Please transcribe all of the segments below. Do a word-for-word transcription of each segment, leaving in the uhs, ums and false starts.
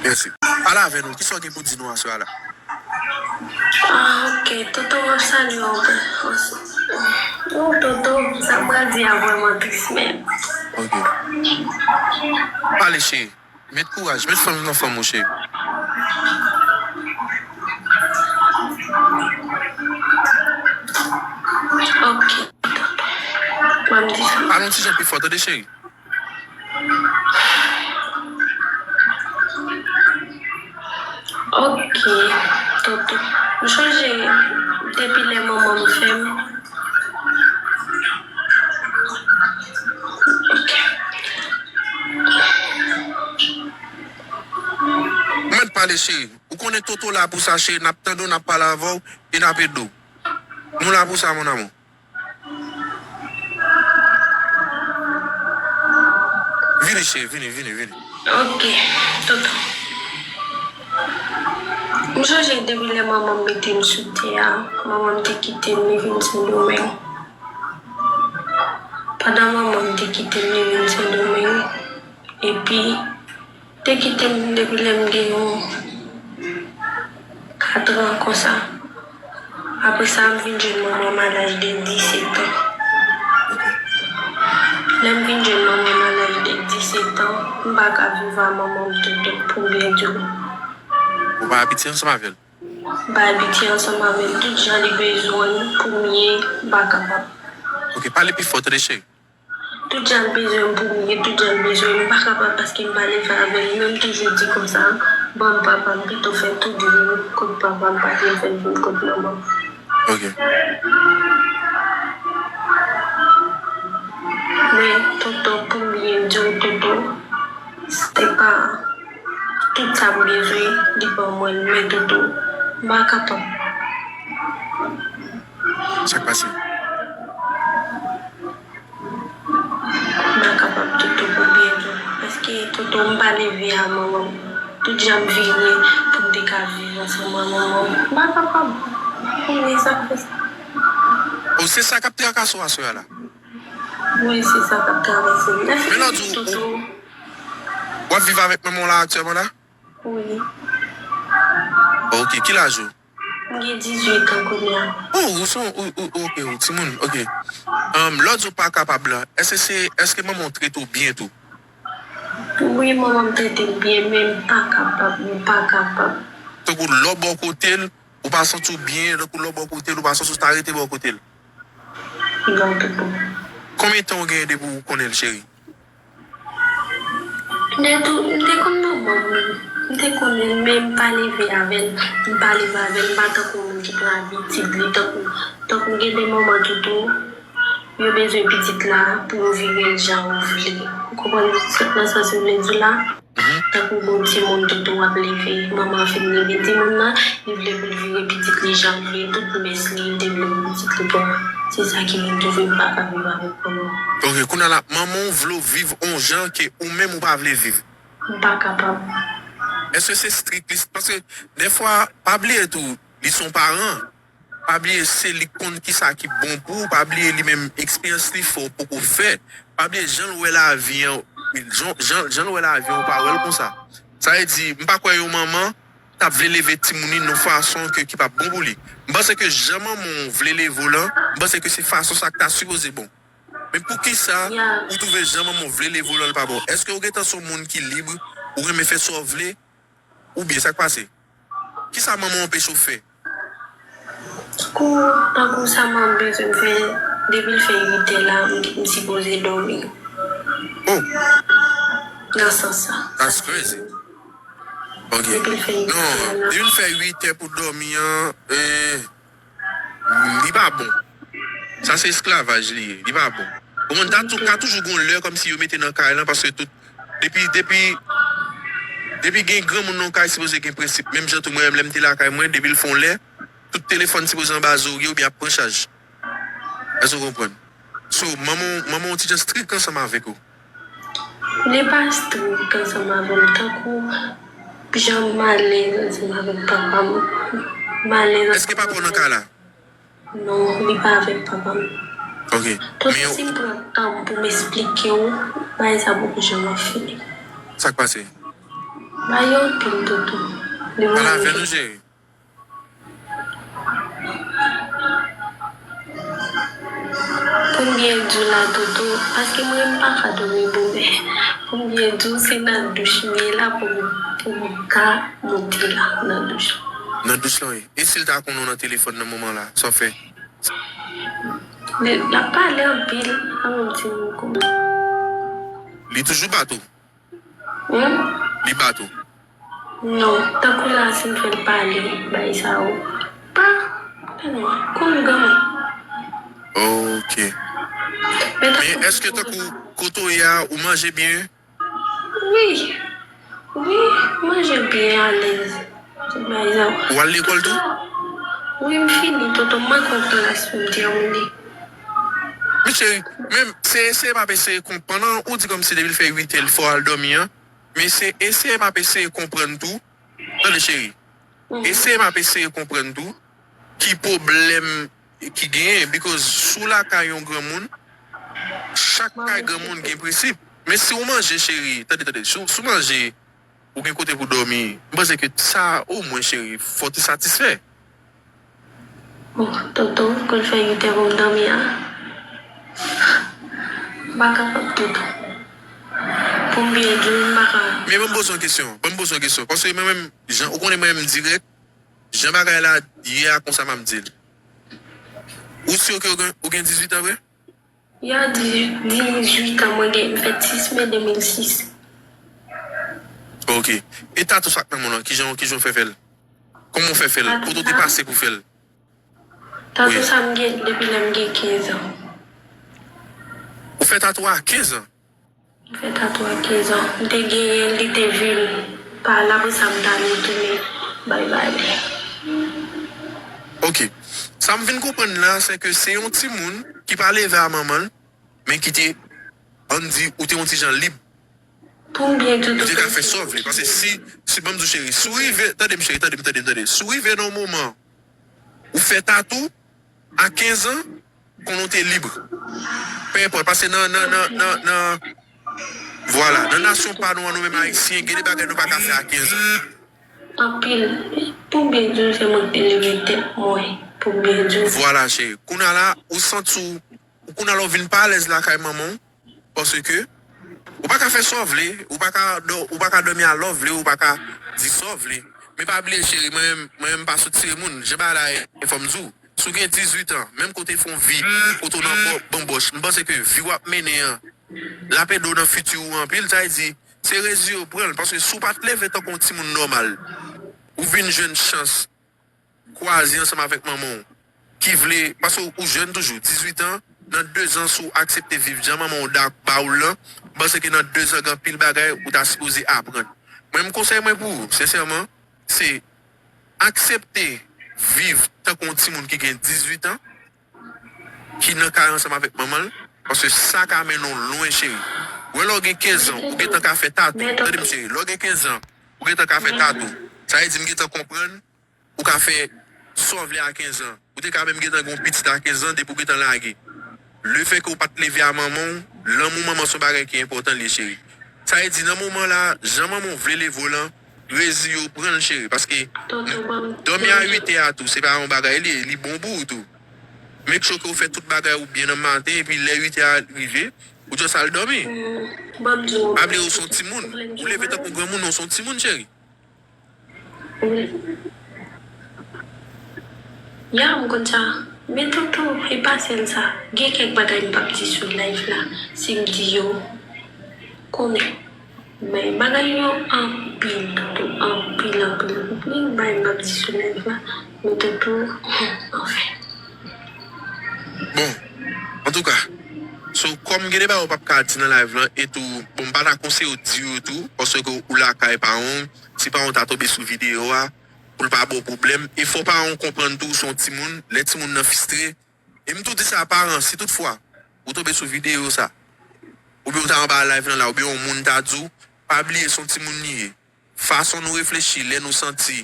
Mèsi. Pale avè nou, kisa w gen pou di nou aswè a la? Ah, ok. Toto, m ap salye w anpil. Oh, Toto, sa m pral di a vrèman tris, men. Ok. Pale, cheri. Met kouraj, met fanm nan fanm ou, cheri. Ok, Toto. Mwen m di sa. Pale yon ti jan pi fò, tande, cheri. Ok, Toto. M chonje depi lè manman m fè m. Ok. Mèt pale, cheri. Ou konnen Toto la pou sa, cheri. N ap tande w, n ap pale avè w, e n ap ede w. Nou la pou sa, mon amour. Vini, cheri, vini, vini, vini. Ok, Toto. M sonje depi lè manman m mete m sou tè a, manman m te kite m, li vin Sendomeng. Pandan manman m te kite m, li vin Sendomeng, epi te kite m depi lè m gen yon katran konsa. Apre sa, m vin jwenn manman m a laj de disèt an. Lè m vin jwenn manman m a laj de disèt an, m pa ka viv a manman m toutan pou m byen di w. Ou pa abitye ansanm avè l? M pa abitye ansanm avè l. Tout jan li bezwen m pou m ye, m pa kapab. Ok, pale pi fò, tande, cheri. Tout jan l bezwen m pou m ye, tout jan l bezwen m, m pa kapab paske m pa leve avè l. Menm toujou di konsa, ban m papa m, pito fè tout vi m kot papa m, pa t vin fè l vin kot manman m. Ok. Men, Toto, pou m byen di w, Toto, se pa tout sa m bezwen, li ban mwen l, men, Toto, m pa kapab. Sa k pase? M pa kapab, Toto, pou byen di w. Paske, Toto, m pa leve a manman m. Tout jan m vini pou m te ka viv ansanm a manman m. M pa kapab. Ou konnen sa k fè sa. Oh, se sa k ap trakase w aswè a la? Wi, se sa k ap travèse m. Men lè w di w, Toto, w ap viv avèk manman w la aktyèlman la? Wi. Ok, ki laj ou? M gen dizuit an kounye a. Oh, ou se yon, ou, ou, ok, ou timoun, ok. Um, lè w di w pa kapab la, èske se, èske manman w trete w byen tou? Wi, manman m trete m byen, men m pa kapab, m pa kapab. Tankou lè w bò kote l, ou pa santi w byen, tankou lè w bò kote l, ou pa santi w ta rete bò kote l? Non, Toto. Konbyen tan w genyen depi w konnen l, cheri? M te tou, m te konn manman m, m te konnen l, men m pa leve avè l, m pa leve avè l, m pa tankou yon moun ki pran abitid li, tankou, tankou gen de manman ki tou, yo bezwen pitit la pou yo vire l jan yo vle. Ou konprann sa, nan sans m vle di la? Mhm. Tankou gon timoun tou, tou w ap leve, manman an fin leve timoun nan, li vle pou l vire pitit li jan l vle, tout mès li, li te vle pou pitit li pran. Se sa ki vin tou fè m pa ka viv avèk manman. Ok, kounye a la, manman w vle w viv yon jan ke ou menm ou pa vle viv. M pa kapab. Èske se strik li? Paske dèfwa, pa bliye tou, li se yon paran. Pa bliye se li k konn kisa ki bon pou ou, pa bliye li menm eksperyans li fè w poko fè. Pa bliye jan l wè lavi an, jan, jan, jan l wè lavi an, ou pa wè l konsa. Sa vle di, m pa kwè yon manman t ap vle leve timoun li nan fason ke, ki p ap bon pou li. M panse ke jan manman w vle leve w lan, m panse ke se fason sa k ta sipoze bon. Men poukisa ou twouve jan manman w vle leve w lan l pa bon? Èske ou gentan se yon moun ki lib, ou renmen fè sa w vle, oubyen sa k pase? Kisa manman w anpeche w fè? Tankou, tankou sa manman m bezwen m fè, depi l fè uit è la, m, m sipoze dòmi. Oh! Nan sans sa. That's crazy. Ok. Depi l fè uit è la. Non, depi l fè uit è pou dòmi an, eh, li pa bon. Sa se esklavaj li ye. Li pa bon. Ou konprann, ta tou, ka toujou gon lè kòmsi yo mete nan kay lan, paske tout, depi, depi, depi gen granmoun nan yon kay, sipoze gen prensip. Menm jan tou mwen menm, lè m te lakay mwen, depi l fè yon lè, tout telefòn sipoze anba zorye oubyen ap pran chaj. Èske w konprann? So, manman, manman w ti jan strik ansanm avèk ou? Li pa strik ansanm avè m, tankou jan m alèz ansanm avèk papa m, m alèz ansanm avè l. Èske papa w nan kay la? Non, li pa avèk papa m. Ok. Tonton, si m pran tan m pou m esplike w, bagay sa poko janm ap fini. Sa k pase? Ba yo anpil, Toto. Pale avè nou, cheri. Pou m byen di w la, Toto, paske mwen, m pa ka dòmi bon, men pou m byen di w, se nan douch m ye la pou m, pou m ka monte la, nan douch. Nan douch lan, wi. E si l ta konnen w nan telefòn nan moman la, sa w fè? Li, l ap pale anpil, a menm ti moun konn. Li toujou bat ou? Hmm? Li bat ou? Non, tankou la, si m fè l pale, bay sa yo. Pa, pa non, konn granmoun. Ok. Men tankou èske tankou kote w ye a, ou manje byen? Wi. Wi, manje byen alèz. Tout bagay sa yo. Ou al lekòl tou? Wi, m fini, Toto, m manke yon klas pou m tèmine. Men cheri, men se eseye m ap eseye konprann an, ou di kòmsi depi l fè uit è, l fè w al dòmi an. Men se eseye m ap eseye konprann tou. Tande, cheri. Mhm. Eseye m ap eseye konprann tou ki pwoblèm ki genyen, because si w lakay yon granmoun, chak kay granmoun gen prensip. Men si w manje, cheri, tande, tande, si w, si w manje, ou gen kote pou dòmi, m panse ke sa, omwen, cheri, fò w te satisfè. Bon, Toto, konn fè uit è pou m dòmi a. M pa kapab, Toto. Pou m byen di w, m pa ka. Men ban m poze w yon kesyon. Ban m poze w yon kesyon. Paske mwen menm, jan, ou konnen mwen menm dirèk, jan bagay la ye a, konsa m ap di l. Ou si ke ou gen, ou gen dizuit an vre? Ya, dizuit, dizuit an mwen gen, m fèt sis me de mil sis. Ok. E tatou sa k nan men w lan, kijan, kijan w fè fè l? Kòman w fè fè l? Kote w te pase pou fè l? Tatou sa m gen depi lè m gen kenz an. Ou fè tatou a kenz an? M fè tatou a kenz an. M te genyen l, li te vin pa la, apre sa m t ale tounen bay bagay. Ok. Sa m vin konprann la, se ke se yon timoun ki pa leve a manman l, men ki te, ann di, ou te yon ti jan lib. Pou m byen di w, ou te ka fè sa w vle. Paske si, si, ban m di w, cheri, si w rive, tande m, cheri, tande m, tande m, tande. Si w rive nan yon moman, ou fè tatou, a kenz an, konnen w te lib. Pe enpòt, paske nan, nan, nan, nan, nan, vwala, nan nasyon pa nou an, nou menm Ayisyen, gen de bagay nou pa ka fè a kenz an. Anpil. Pou m byen di w, se mwen ki te leve tèt mwen, pou m byen di w. Vwala, cheri. Kounye a la, ou santi w, ou kounye a la, ou vin pa alèz lakay manman w, paske ou pa ka fè sa w vle, ou pa ka dò-, ou pa ka dòmi a lè w vle, ou pa ka di sa w vle. Men pa bliye, cheri, mwen menm, mwen menm m pa sot tire moun. Jan bagay la ye, fò m di w. Si w gen dizuit an, menm kote w fè yon vi, kote w nan bò-, banbòch, m panse ke vi w ap mennen an, l ap ede w nan fiti w anpil, sa vle di, se rezi yo pran l, paske si w pa t leve tankou yon timoun nòmal, ou vin jwenn chans kwaze ansanm avèk manman w, ki vle, paske w, ou jèn toujou, dizuit an, nan dezan, si w aksepte viv jan manman w da-, ba w l lan, m panse ke nan dezan, gen anpil bagay ou ta sipoze aprann. Mwen, m konsèy mwen pou ou, sensèman, se aksepte viv tankou yon timoun ki gen dizuit an, ki nan kay ansanm avèk manman l, paske sa ka mennen w lwen, cheri. Wè, lè w gen kenz an, ou gentan ka fè tatou. Tande m, cheri, lè w gen kenz an, ou gentan ka fè tatou. Sa vle di, m gentan konprann, ou ka fè sa w vle a kenz an. Ou te ka menm gentan gen yon pitit a kenz an depi w gentan lage. Lefètke w pa t leve a manman w, lanmou manman se yon bagay ki enpòtan li ye, cheri. Sa vle di, nan moman la, jan manman w vle leve w lan, rezi yo pran l, cheri. Paske dòmi a uit è a tou, se pa yon bagay li ye, li bon pou ou tou. Make sure ke w fè tout bagay ou byen nan maten, epi lè uit è a rive, ou just al dòmi. Pa bliye ou se yon timoun. Ou leve tankou granmoun, ou se yon timoun, cheri. Wi. Ya, m konn sa. Men tonton, e pa sèl sa. Gen kèk bagay m p ap di sou live la. Si m di yo, konnen. Men bagay yo anpil, tonton. Anpil, anpil. Gen bagay m p ap di sou live la. Men tonton, anfen. Bon, antouka, so, kòm gen de bagay ou p ap ka di nan live lan, e tou, bon, m pa ta konseye w di yo tou, paske ou lakay paran w, si paran w ta tonbe sou videyo a, pou l pa ba w pwoblèm, e fò paran w konprann tou, ou se yon timoun, lè timoun nan fristre, e m tou di sa a paran, si toutfwa, ou tonbe sou videyo sa, oubyen ou ta anba live lan la, oubyen yon moun ta di w, pa bliye se yon timoun li ye. Fason nou reflechi lè nou santi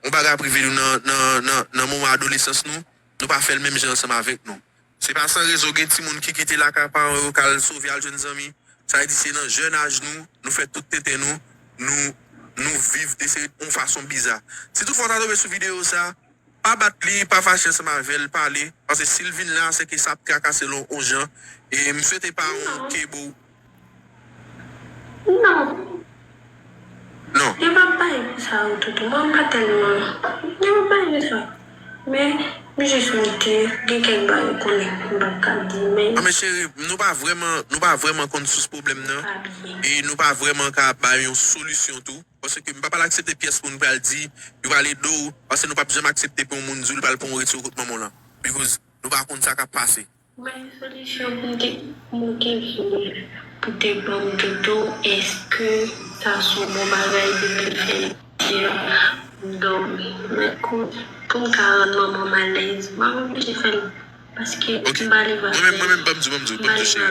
yon bagay ap rive nou nan, nan, nan, nan moman adolesans nou, nou pa fè l menm jan ansanm avèk nou. Se pa san rezon gen timoun ki kite lakay paran yo k al sove al jwenn zanmi. Sa vle di se nan jèn aj nou, nou fè tout tenten nou, nou nou viv de se yon fason biza. Si toutfwa w ta tonbe sou videyo sa, pa bat li, pa fache ansanm avè l, pale. Paske si l vin la, se ke sa ap trakase l yon jan. E m swete pa yon kebo. Non. Non. Yo p ap bay pou sa yo, Toto. Mwen, m pa tèlman. Yo p ap bay pou sa. Men, m jis montre, gen kèk bagay ou konnen, m p ap ka di, men. Non, men cheri, nou pa vrèman, nou pa vrèman konn sous pwoblèm nan. E nou pa vrèman ka bay yon solisyon tou. Paske m pa pral aksepte pyès moun pral di, yo pral ede w. Paske nou p ap janm aksepte pou yon moun di w li pral pran yon retiro kot manman w lan. Because nou pa konn sa k ap pase. Bay solisyon pou m te moke vini pou te ban m Toto, èske sa se yon bon bagay depi l fè l di m dòmi? Men kou pou m ka rann manman m alèz, m ap oblije fè l paske m pa leve avè l. Mwen menm, mwen menm, ban m di w, ban m di w, ban m di w, cheri.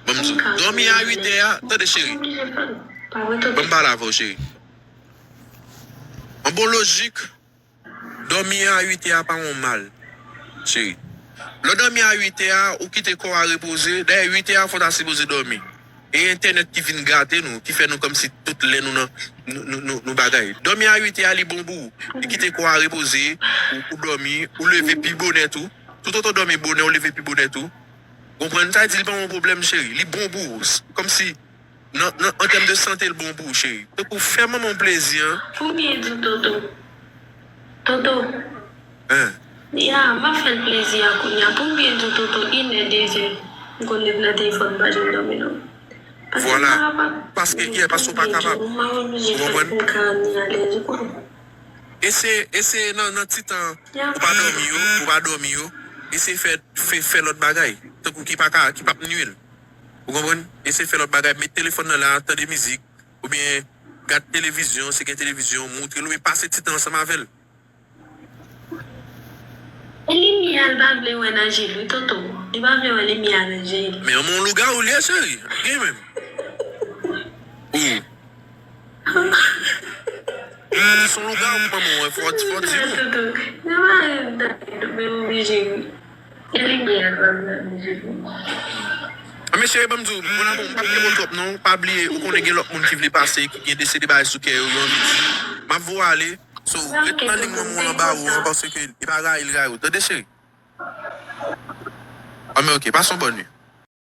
Ban m di w, dòmi a uit è a, tande cheri. Ban m pale avè w, cheri. An bon lojik, Dòmi a uit è a pa yon mal, cheri. Lè w dòmi a uit è a, ou kite kò a repoze. Dayè, uit è a fò w ta sipoze dòmi. E entènèt ki vin gate nou, ki fè nou kòmsi tout lè nou nan, nou, nou, nou, nou bagay. Dòmi a uit è a, li bon pou ou. Li kite kò a repoze, ou, ou dòmi, ou leve pi bonè tou. Toutotan w dòmi bonè, ou leve pi bonè tou. Konprann? Sa vle di li pa yon pwoblèm, cheri. Li bon pou ou. Kòmsi Nan, nan, an tèm de sante, l bon pou ou, cheri. Tankou fè manman w plezi an. Pou m byen di w, Toto. Toto. Hein? Ya, m ap fè l plezi a kounye a. Pou m byen di w, Toto, inè, dezè, m konn ret nan telefòn, m pa janm dòmi, non. Vwala. Paske, yeah, paske w pa kapab. Ou konprann? E se, e se nan, nan ti tan ou pa dòmi yo, ou pa dòmi yo, eseye fè, fè, fè lòt bagay. Tankou ki pa ka, ki p ap nui l. Ou konprann? Eseye fè lòt bagay, met telefòn nan la, tande mizik, oubyen gad televizyon, si gen televizyon, montre l, oubyen pase ti tan ansanm avè l. E limyè a, l pa vle wè nan je l wi, Toto. Li pa vle wè limyè a nan je l. Men yon lougawou li ye, cheri. Gen menm. Ou. Ou se yon lougawou, manman, wè, fò, fò di nou. Nan mari m, David, ou menm oblije wi. E limyè a, pa vle oblije pou mwen. A, mesye, ban m di w, mon amour, m p ap kenbe w twòp, non. Pa bliye, ou konnen gen lòt moun ki vle pase, ki gen de seri de bagay sou kè yo, yo anvi di. M ap voye w ale. So, ret nan liy manman w lan ba ou an, paske li pa rayi, l rayi w. Tande, cheri? A, men ok, pase yon bòn nuit.